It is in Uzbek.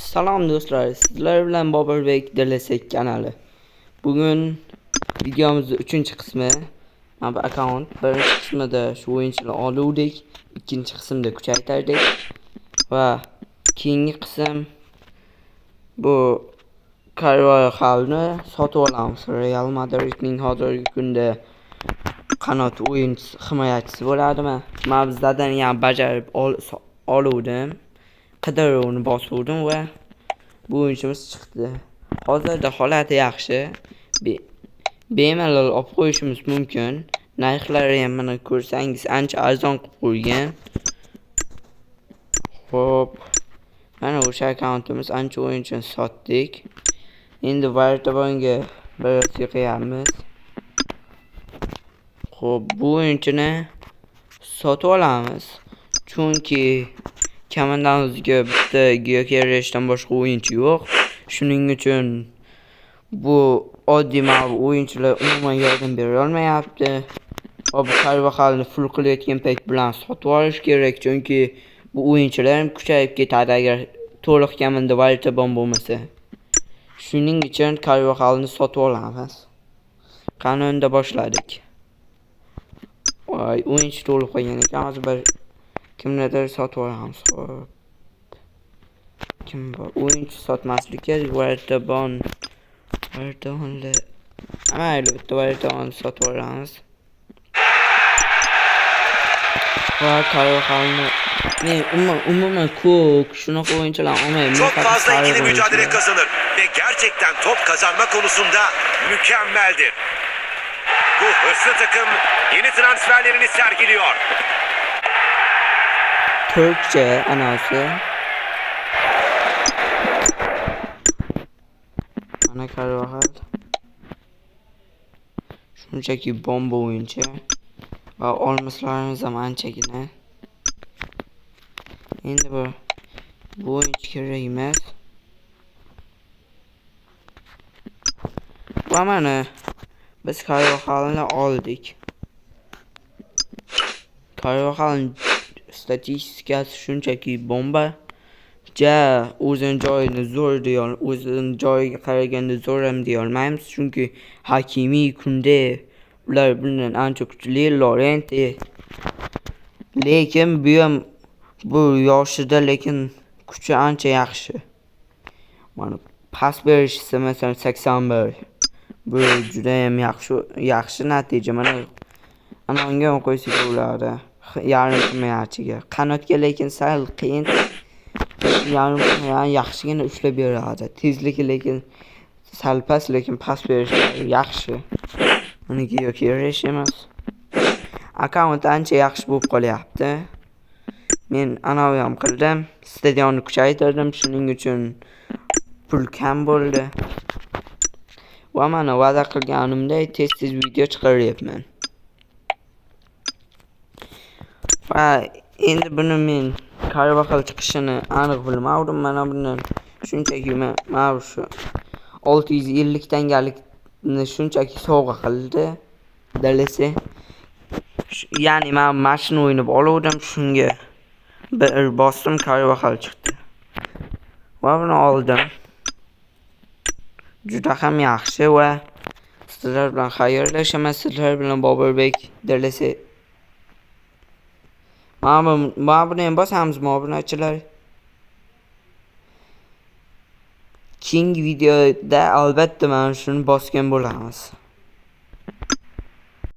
Salom do'stlar, sizlar bilan Boburbek DLC kanali. Bugun videomizning 3-qismi. Mana bu akkaunt birinchi qismida shu o'yinchilarni oluvdik, ikkinchi qismda kuchaytirdik va keyingi qism bu Carvajalni sotib olamiz. Real Madridning hozirgi kunda qanot o'yinchisi, himoyachisi bo'ladimi? Men bizlardan ham bajarib oluvdim. Qidiruvni bosuvdim va bu o'yinchimiz chiqdi. Hozirda holati yaxshi. Bemalol olib qo'yishimiz mumkin. Narxlari ham mana ko'rsangiz ancha arzon qilib qo'ygan. Xo'p. Mana o'sha akkauntimiz ancha o'yinchini sotdik. Endi Vartabonga biroz yig'yapmiz. Xo'p, bu o'yinchini sotib olamiz. Chunki komandamizga bitta Gyökeresdan boshqa o'yinchi yo'q. Shuning uchun bu oddiy o'yinchilar umuman yordam bera olmayapti. Va bu Carvajalni full qilayotgan payt bilan sotib olish kerak, chunki bu o'yinchilar ham kuchayib ketadi agar to'liq komanda Vartabon bo'lmasa. Shuning uchun Carvajalni sotib olamiz. Qani unda boshladik. Voy, o'yinchi to'lib qolgan ekan. Hozir bir kimnidir sotib olamiz. Xo'p. Kim bor? O'yinchi sotmaslik kerak. Vartabon. Vartabonli. Mayli, bitta Vartabonni sotib olamiz. Va Carvajalni men umuman ko'k shunaqa o'yinchilar olmayman. Çok fazla ikili mücadele kazanır ve gerçekten top kazanma konusunda mükemmeldir. Bu hırslı takım yeni transferlerini sergiliyor. Türkçe anası. Ana Carvajal. Shunchaki bomba o'yinchi. Va olmaslarimiz ham anchagina. Endi bu o'yinchi kerak emas. Va mana biz Carvajalni oldik. Carvajalning statistikasi shunchaki bomba. Ja o'zini joyini zo'r deya, o'zini joyiga qaraganda zo'r ham deya olmaymiz, chunki Hakimi, Kunde ular bundan ancha kuchli, Lorente. Lekin bu ham bu yoshida, lekin kuchi ancha yaxshi. Mana pas berishisi masalan 81. Bu juda ham yaxshi natija. Mana ana unga ham qo'ysak bo'ladi. Yarim himoyachiga. Qanotga lekin sal qiyin. Yarim himoyani yaxshigina ushlab beradi. Tezligi lekin sal past, lekin pas berishlari yaxshi. Uniki Gyökeres emas. Akkaunt ancha yaxshi bo'lib qolyapti. Men anavi ham qildim. Stadionni kuchaytirdim, shuning uchun pul kam bo'ldi. Va mana va'da qilganimdek tez-tez video chiqaryapman. Va endi buni men Carvajal chiqishini aniq bilmadim. Mana bundan shunchaki mana shu 650 tangalikni shunchaki sovg'a qildi DLC. Ya'ni men mashina o'ynab oluvdim, shunga bir bosdim, Carvajal chiqdi. Va buni oldim. Juda ham yaxshi va sizlar bilan xayrlashaman. Sizlar bilan Boburbek DLC. Mana buni ham bosamizmi obunachilar? Keyingi videoda albatta mana shuni bosgan bo'lamiz.